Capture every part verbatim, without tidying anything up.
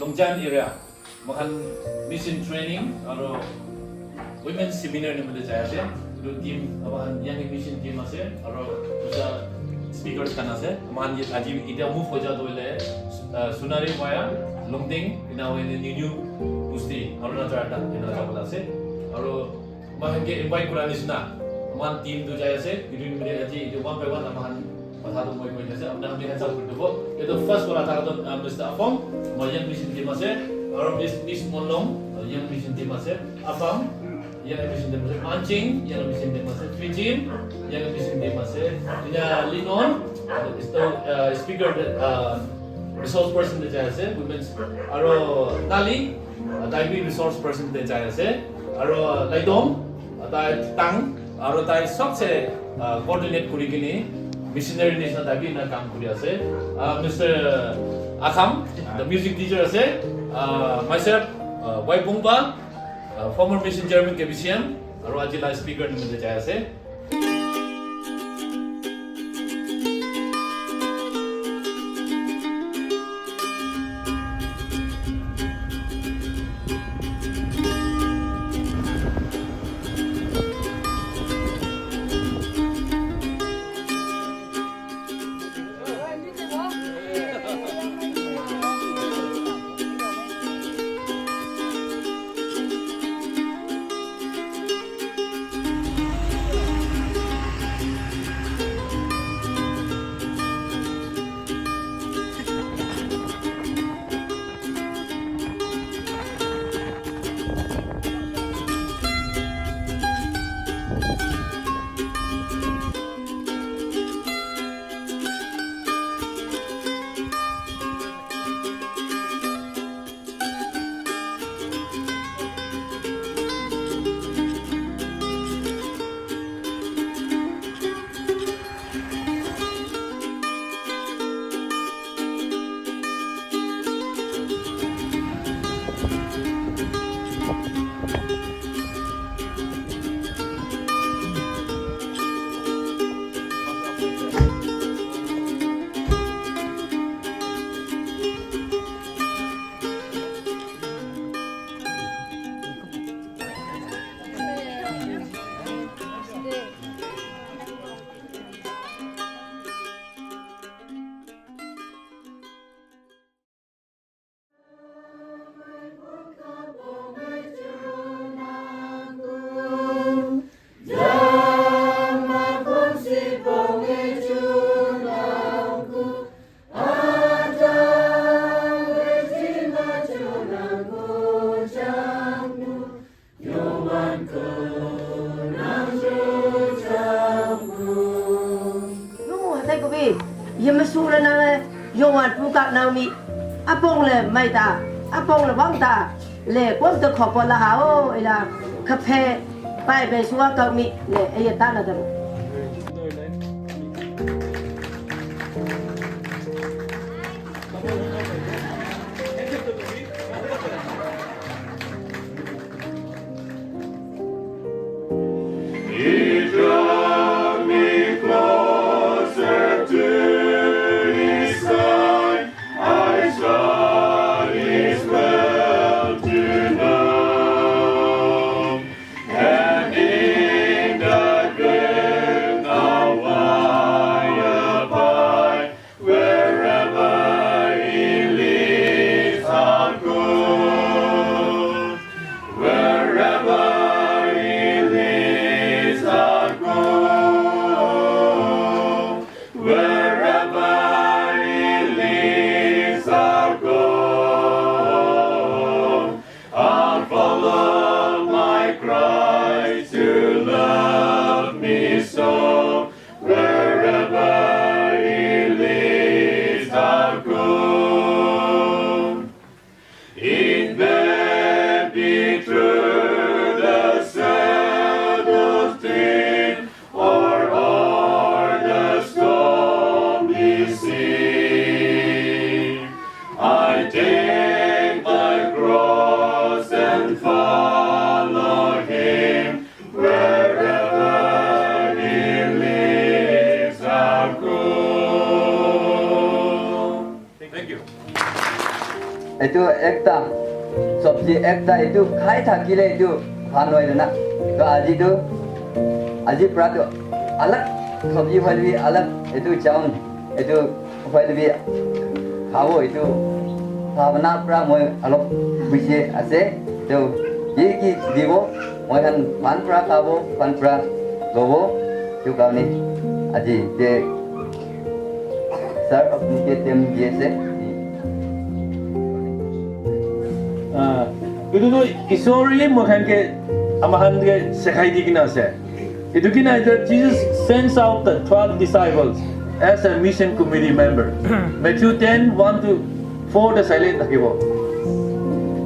Longjan area, moikhan mission training aro women seminar nimite jai ase. Etu team, moikhan young mission team ase, aro duita speakers khan ase. Moikhan ye aji etia move hoi ja toh hoile, uh, Sunari Maya, Longding, ena hoile New New Busti, aro na charta, ena jabole ase. Aro moikhan ke invite kura nishina, moikhan team tu jai ase, etu nimite aji etu one by one moikhan Kotha toh moi koi ase, apni khan bi hands up kuri dibo. Etu first wala thaka toh, uh, Mister Afam, moi young mission team ase. Aro Miss, Miss Monlong, uh, young mission team ase. Afam, young mission team ase. Anching, young mission team ase. Fijin, young mission team ase. Ina Linon, uh, is the, uh, speaker, uh, resource person te jai ase, women's. Aro Nali, uh, tai bi resource person te jai ase. Aro Laidom, tai tang, aro tai sobse, uh, coordinate kuri kini missionary nishina tai bi ena kam kuri ase. Uh, Mister Akham, the music teacher ase. Uh, myself, uh, Y Pungpa, uh, former mission chairman K B C M, aro aji la speaker nimite jai ase. Numu hatai kubi, yema sura na yowan puka na mi, apong le maita, apong le wangta, le kwam to khopo la ha o, ila kaphe, pai be suwa ka mi, le, eya ta na dam. He drew me closer to his side. I sought his will to know. And in the grave of fire abide, wherever he leads, I'll go. Wherever he leads, I'll go. Wherever he leads, I'll go. I'll follow my Christ who loved me so. Wherever he leads, I'll go. It may be through the saddest stream or o'er the stormy sea. I take my cross and follow him. Wherever he leads, I'll go. Thank you. Etu ekta sabji ekta etu khai thakile etu bhal nohoi na. To aji tu, aji pra tu alag sabji hoile bi alag etu chaun etu hoile bi khabo etu bhabna pra moi alop bishi ase. To ki ki dibo moi khan bhal pra khabo bhal pra lobo etu karne aji te sir apni ke time diye ase. Ah, etu tu Isor he moi khan ke ama khan ke sekhai di kena ase. Etu kena ase, Jesus sends out the twelve disciples as a mission committee member. Matthew ten, one to four te saile thakibo.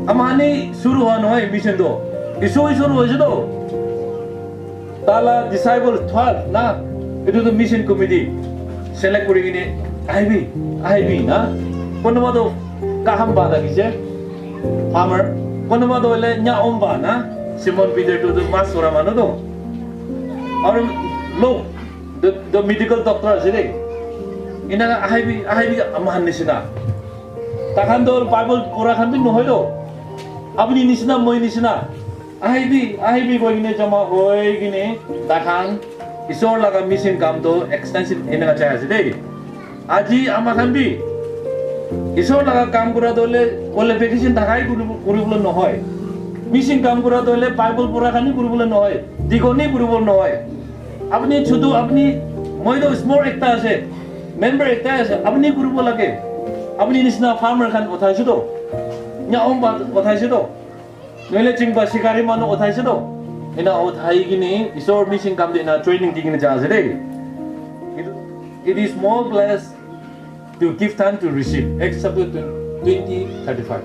Ama khan he shuru hoa nohoi mission tu. Isor he shuru hoise tu. Tala disciple twelve na, etu tu mission committee select kuri kene ahibi, ahibi na. Konoba tu kaham ba thakise, farmer, konoba tu hoile nya om ba na, Simon Peter tu tu mas dhora manu tu. Aru log, the, the medical doctor ase de. Ina ahibi, ahibi ama khan nisina. Takhan tu Bible pura khan bi nohoi to. Apni nisina, moi nisina. Ahibi, ahibi koi kene jama hoi kene takhan Isor laga mission kam tu extensive eneka jai ase de. Aji ama khan bi Isor laga kam kura tu hoile qualification thakai kuri, kuribole nohoi. Mission kam kura tu hoile Bible pura khan hi kuribole nohoi. Deacon hi kuribole nohoi. Apni chutu apni, moi tu small ekta ase, member ekta ase, apni kuribo lage. Apni nisina farmer khan uthaise to. Nya om ba uthaise to. Nohole chingba shikari manu uthaise to. Ena uthai kene Isor mission kam de ena training di kene ja ase de. It, it is more blessed to give than to receive. Acts chapter twenty, thirty-five.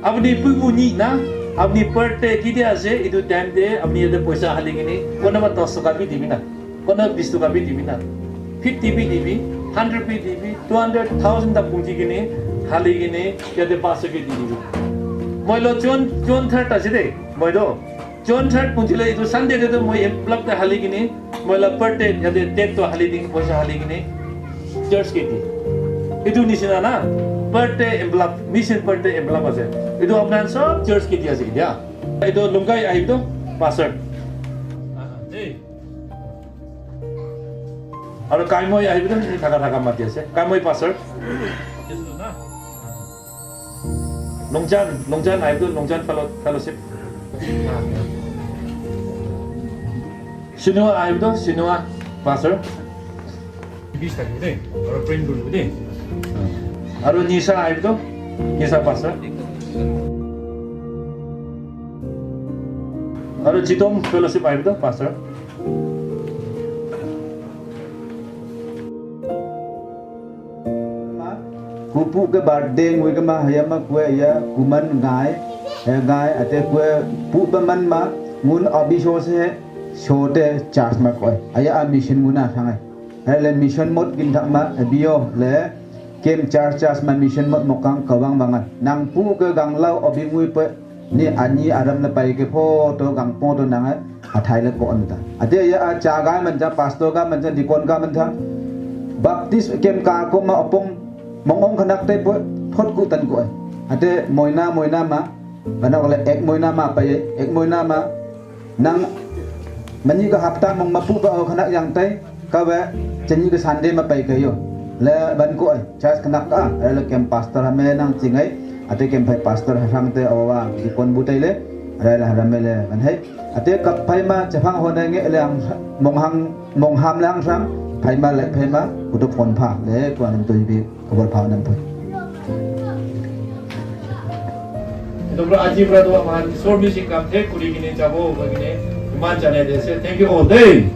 Apni puibu ni na, apni birthday kiti ase, itu time te apni yate poisa hali kene, kono ma dos toka bi dibi na, kono bis toka bi dibi na, fifty bi dibi, hundred bi dibi, two hundred, thousand ta punji kene, hali kene, yate pastor ke di dibi. Moi lo John, John third ase de, moi do. John third punjile itu Sunday te tu moi envelope te hali kini, moi la birthday yate date to hali ding, poisa hali kini, church ke di. Itu nisina na, birthday envelope, mission birthday envelope ase. Itu apna sob church ke di ase dia. Itu Lungkai ahi to, pastor. Aru Kaimoi ahi to, thaka thaka mati ase. Kaimoi pastor. Longjan, Longjan ahibo, Longjan fellow, fellowship. Sinua ahibo, Sinua pastor. Bis thaki de, aru print kuri de. Aru Nisa ahibo, Nisa pastor. Aru Jitom fellowship ahibo, pastor. Kupu ke birthday ngui ke ma haya ma kue ya kuman ngai, eh, ngai ate kue pu ba man ma ngun abi so se so te church ma kue. Aya a mission nguna sangai. Hele mission mot gin thak ma, eh, bio le kem church church ma mission mot mokang kawang bangan. Nang pu ke gang lau abi ngui pe ni ani aram le pai ke pho to gang po to nang athai le ko anta. Ate ya a cha ga man cha pastor ga man cha deacon ga man cha. Baptist kem ka ko ma opong mong ong khanak te po thot ku tan ko. Ate moina moina ma bana ko le ek moina ma pai ek moina ma nang mani ka hapta mong ma pu ba o khanak yang tai. Kawe, chani ke Sunday ma pai kayo. Le ban ko ai, church kanak a, le kem pastor hame nang chingai, ate kem phai pastor hasang te awa, deacon butai le, le le harame le ban hai. Ate kap phai ma chafang hona nge le ang monghang, mongham le ang sang, phai ma le phai ma, kuto phone pha, le ko anam to bi. Khobor pha nam pha. Etu para aji para tu aman Isor mission kam thik kuri kene jabo koi kene iman janai di ase. Thank you all. Hey.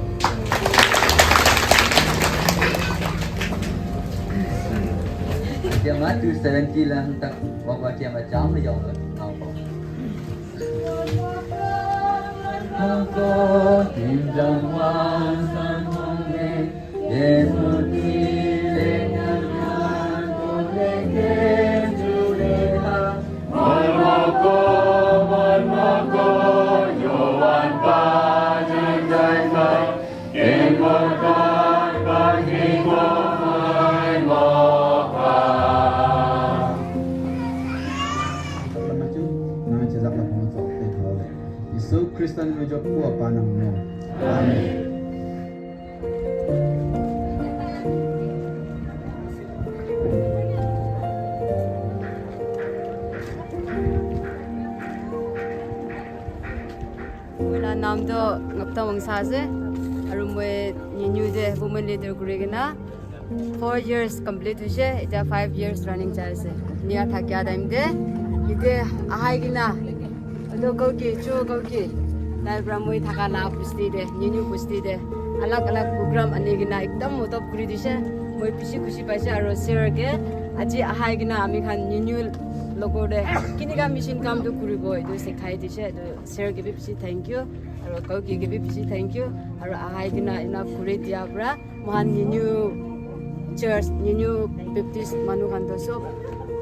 Etia ma two seventy lang tak wa wa kia ma jam ya wa na ko. Kristan mujok pua panang mo. Amen. Moi la nam toh Ngapta Wangsa ase, aru moi Nyinyu te women leader kuri kena four years complete hoise, etiya five years running jai ase. Nia thakia time te ite ahai kena, etu kauki, cho kauki, tai pra moi thaka la bosti te, Nyinyu bosti te, alag alag program ani kena ekdam motop kuri dise. Moi bishi khushi paise, aru sir ke aji ahai kena ami khan Nyinyu logo te kinika mission kam tu kuribo, etu sikhai dise. Etu sir ke bi bishi thank you, aru kauki ke bi bishi thank you, aru ahai kena ena kuri dia pra mohan Nyinyu church, Nyinyu Baptist manu khan toh sob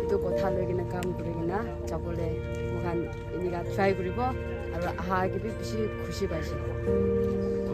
etu kotha loi kena kam kuri kena jabole mohan enika try kuribo, aru aha ke bi bishi khushi paise.